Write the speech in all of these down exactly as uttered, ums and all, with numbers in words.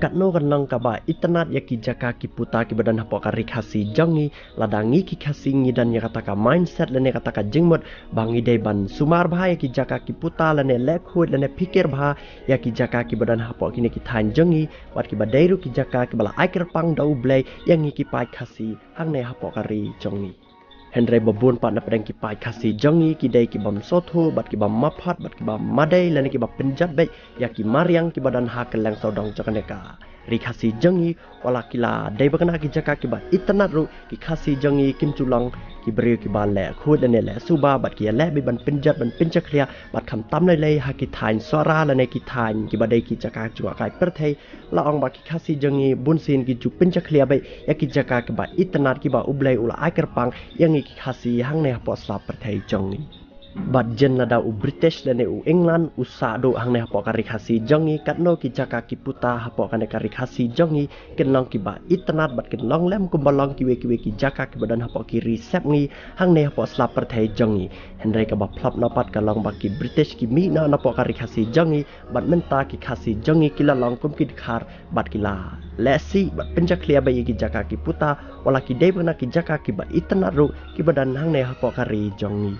Katno kan long kaba itynnad ïa ki jaka ki puta kiba don hapoh ka ri Khasi jong ngi, lada ngi ki Khasi ngi don ïa kata ka mindset lane kata ka jingmut ba ngi dei ban sumar bha ïa ki jaka ki puta lane leh khuid lane phikir bha ïa ki jaka kiba don hapoh kine ki thaiñ jong ngi, bad kiba dei ruh ki jaka kiba la ai kyrpang da U Blei ïa ngi ki paid Khasi hangne hapoh ka ri jong ngi. Hynrei ba bun pat na pdeng ki paid Khasi jong ngi ki dei ki bym sngewthuh bad ki bym maphat bad ki bym madei lane ki bym pynjot beit ïa ki mariang kiba don ha kylleng sawdong jong kane ka ri Khasi jong ngi. Wat la ki la dei ba kane ki jaka kiba itynnad ruh, ki Khasi jong ngi kim ju long ki briew kiba leh khuid lane leh suba bad ki ïaleh beit ban pynjot ban pynjakhlia bad khamtam lei lei ha ki thaiñ Sohra lane ki thaiñ kiba dei ki jaka jngohkai pyrthei. La ong ba ki Khasi jong ngi bunsien ki ju pynjakhlia beit ïa ki jaka kiba itynnad kiba U Blei u la ai kyrpang ïa ngi ki Khasi hangne hapoh sla pyrthei jong ngi. Bad jin lada u British lane u England u sah duh hangne hapoh ka ri Khasi jong ngi, katno ki jaka ki puta hapoh kane ka ri Khasi jong ngi kin long kiba itynnad bad kin long lem kumba long kiwei kiwei ki jaka kiba don hapoh ki ri sepngi hangne hapoh sla pyrthei jong ngi. Hynrei kaba phlop na pat ka long ba ki British ki mih noh napoh ka ri Khasi jong ngi, bad mynta ki Khasi jong ngi ki la long kum ki dkhar bad ki la leh sih bad pynjakhlia beit ïa ki jaka ki puta, wat la ki dei ba kane ki jaka kiba itynnad ruh kiba don hangne hapoh ka ri jong ngi.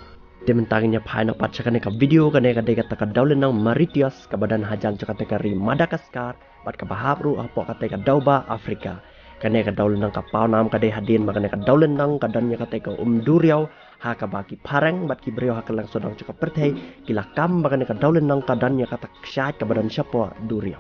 Te mynta ngin ïa phai noh pat sha kane ka video. Kane ka dei kata ka dewlynnong Mauritius kaba don hajan jong kata ka ri Madagascar bad kaba hap ruh hapoh kata ka dewbah Africa. Kane ka dewlynnong ka pawnam ka dei hadien ba kane ka dewlynnong ka don ïa kata ka um duriaw, ha kaba ki phareng bad ki briew ha kylleng sawdong jong ka pyrthei ki la kam ba kane ka dewlynnong ka don ïa kata ka kshaid kaba don shapoh duriaw.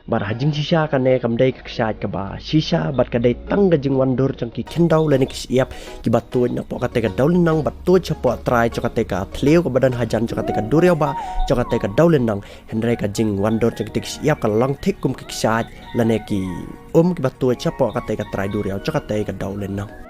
Bad ha jingshisha kane kam dei ka kshaid kaba shisha bad ka dei tang ka jingwandur jong ki khyndew lane ki shyiap kiba tuid napoh kata ka dewlynnong bad tuid shapoh trai jong kata ka thliew kaba don hajan jong kata ka duriaw bah jong kata ka dewlynnong. Hynrei ka jingwandur jong kita ki shyiap ka long thik kum ki kshaid lane ki um kiba tuid shapoh kata ka trai duriaw jong kata ka dewlynnong.